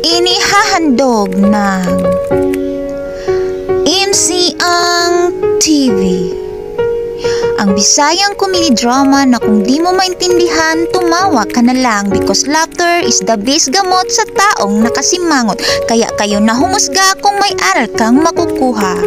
Inihahandog ng MC ang TV. Ang Bisayang comedy drama na kung di mo maintindihan, tumawa ka na lang because laughter is the best gamot sa taong nakasimangot. Kaya kayo na humusga kung may aral kang makukuha.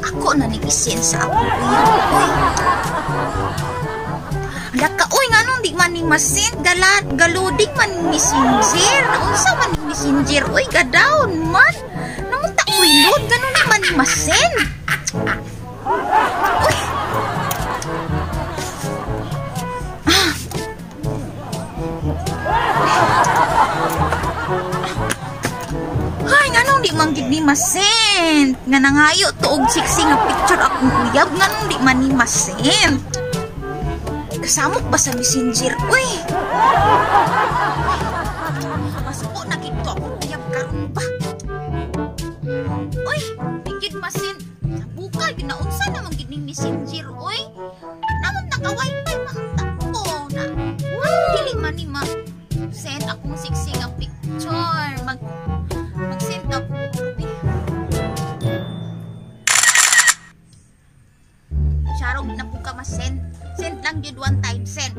Ako na nag-isin sa akong uyab, oy. Laka, oy, nga nung di man ni masin, galudig man ni messenger. Naunsa man ni messenger, oy, gadaon man. Namunta ko'y load, ganun naman ni masin. Oy. Hay, nga nung di man gid ni masin. Nga nangayo tuog siksi nga picture akong uyab, nga nung di man ni masin. Kasamok ba sa messenger, uy? Masuko na gid ko akong uyab karon ba? Uy, gid masin. Bukal ginaunsa naman gid ning messenger, uy. Naman naka-wifi man tako na. Dili man ni ma send akong siksi nga picture. Mag-send na po. Charog na po ka ma-send. Send lang yun one time. Send.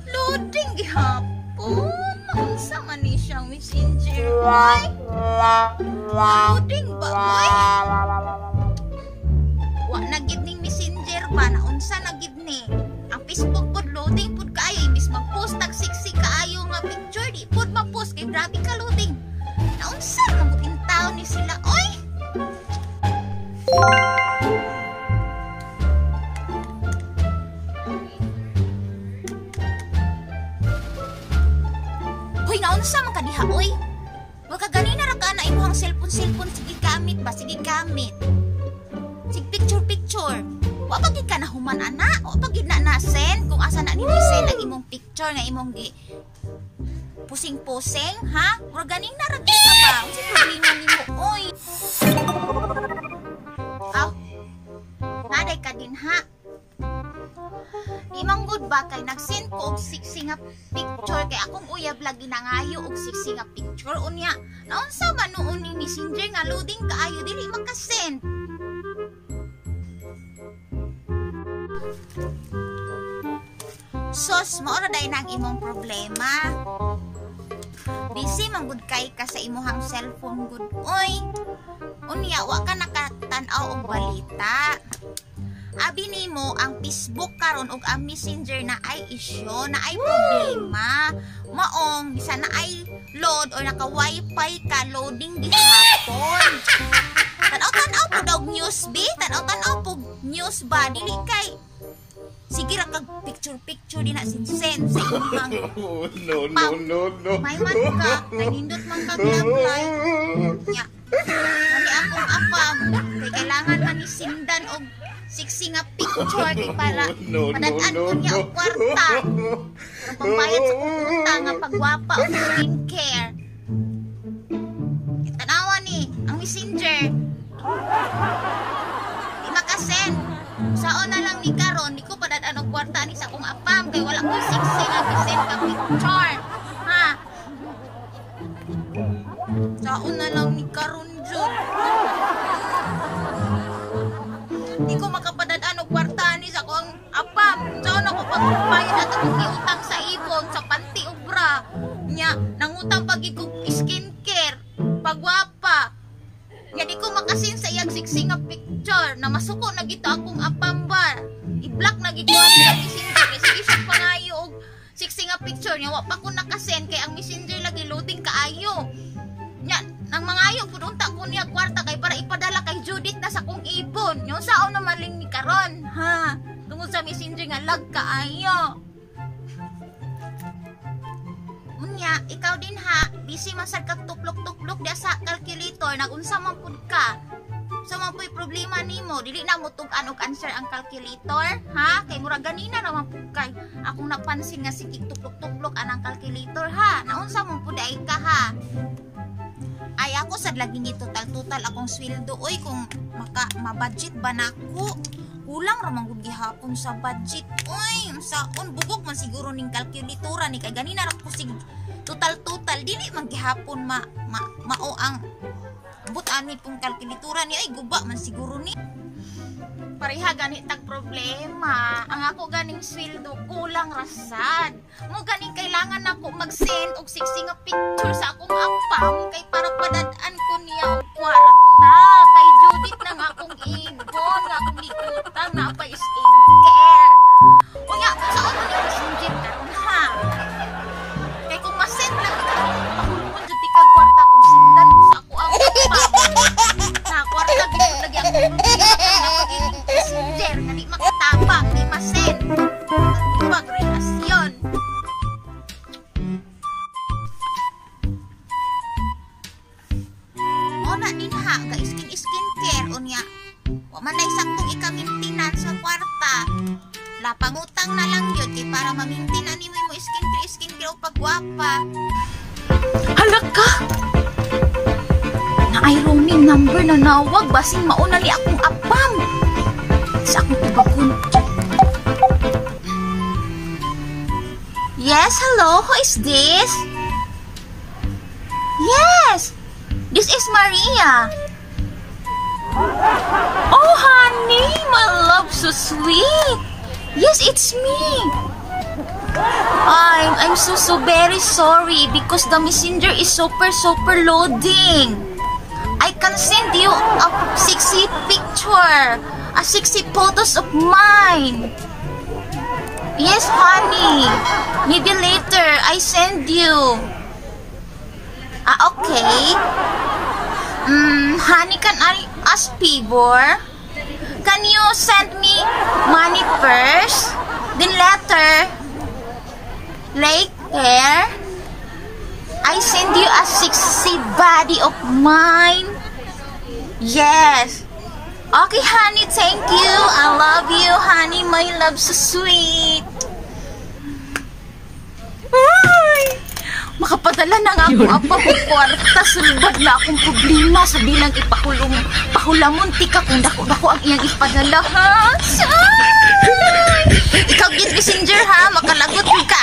Loading gihapon. Unsa man ni siyang messenger. Why? Loading ba? Why? Wa na gid ning messenger ba? Naunsa na gid ni? Ang Facebook pod loading pod kaayo. Imbis mag-post nagsiksi kaayo nga picture. Di pod mag-post kay grabe ka loading. Naunsa na mo intaw ni sila. Oy! Hoy, naunsa man ka diha, oy? Wa ka ganina ra ka na imong cellphone. Sige gamit ba? Sige gamit. Sige picture. Wa pa gid ka na human ana? Wa pa gid na send kung asa na ni send ang imong picture nga imong gi pusing-pusing, ha? Wa ganina ra gid ka ba? Unsa problema nimo, oy? Aw. Naday ka din, ha? Imang good ba kay nag-send ko og siksi nga picture kay akong uyab lagi nangayo og siksi nga picture unya. Naunsa man noon ni messenger nga loading kaayo dili maka-send. Sos, maura day nang imong problema. Busy man gud kay ka sa imuhang cellphone gud, oy. Unya wa ka nakatan-aw og balita. Abi nimo ang Facebook karon ug ang Messenger na ay issue, na ay problema. Maong bisan na ay load or naka wifi ka loading gihapon. Tanaw-tanaw po daw news be, tanaw-tanaw po news ba dili kay sige ra kag picture di na send sa imong no. May man ka kay nindot man kag love life. Nya. Ani akong apam kay kailangan man ni sindan og siksi nga picture kay para padad-an ko niya og kwarta. Para pambayad sa kukunta nga pagwapa o skincare. Tanawa ni ang messenger. Di makasend. Saon na lang ni karon, di ko padad-an og kwarta ni sa akong apam kay wala ko siksi nga gisend ka picture. Ha? Saon na lang ni karon jud. Di ko makapadad-an og kwarta ni sa akong apam. Saon ako pagbayad at akong giutang sa ibon sa panty ug bra. Nya nangutang pagi ko skincare, pagwapa. Nya di ko makasin sa iyang siksi nga picture na masuko na gito akong apambar. I-block na gito ang messenger kay sige siya pangayo og siksi nga picture nya wa pa ko nakasend kay ang messenger lagi loading kaayo. Nya nang mangayo pud unta ko niya kwarta kay para ipadala kay Judith na sa kong ibon. Nya saon na maling ni karon, ha? Tungod sa messenger nga lag kaayo. Unya, ikaw din ha, busy man sad kag tuplok-tuplok dia sa calculator, nagunsa man pud ka. Unsa man po'y problema nimo? Dili na mo tug-an og answer ang calculator, ha? Kay mura ganina naman po kay akong napansin nga sige tuklok-tuklok anang calculator, ha? Naunsa mo pud ay ka, ha? Ay ako sad laging total akong sweldo oy kung ma-budget ba nako. Kulang ra man gud gihapon sa budget. Oy, unsaon bugok man siguro ning kalkulatora ni kay ganina ra ko sig total dili man gihapon mao ang but-ani pong kalkulatora ni ay guba man siguro ni. Pareha gani tag problema. Ang ako ganing sweldo kulang rasad. Mo ganing kailangan nako mag-send og sexy nga picture sa akong apam kay para padadaan ko niya og kwarta. Kay Judith na nga akong ibon, nga akong likutang na pa skincare. Unya, saan mo ni messenger karon, ha? Kay kung ma-send lang ito, pahulungan dyan ka kwarta kung sindan ko sa ako ang apam. Na kwarta gito lagi ang messenger nga di makatabang, di ma-send. Pag-relasyon. O na din ha, skincare unya. Wa man day saktong ika-maintenance sa kwarta. Lapangutang na lang yun kay para ma-maintain ani mo skincare o pagwapa. Hala ka! Na ay roaming number na nawag basing mauna ni akong apam. Sa akong tubakon. Yes, hello? Who is this? Yes! This is Maria. Oh, honey, my love, so sweet. Yes, it's me. I'm so very sorry because the messenger is super loading. I can send you a sexy picture, a sexy photos of mine. Yes, honey. Maybe later I send you. Okay. Honey, can I ask favor? Can you send me money first? Then later, I send you a sexy body of mine. Yes. Okay, honey, thank you. I love you, honey. My love, so sweet. Ay! Makapadala na nga ako ang kwarta. Sulbad na akong problema sa bilang pahulamunti ka kung dako-dako ang iyang ipadala, ha? Ikaw, get messenger, ha? Makalagot ka.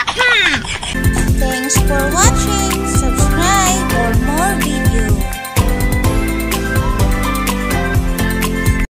Thanks for watching.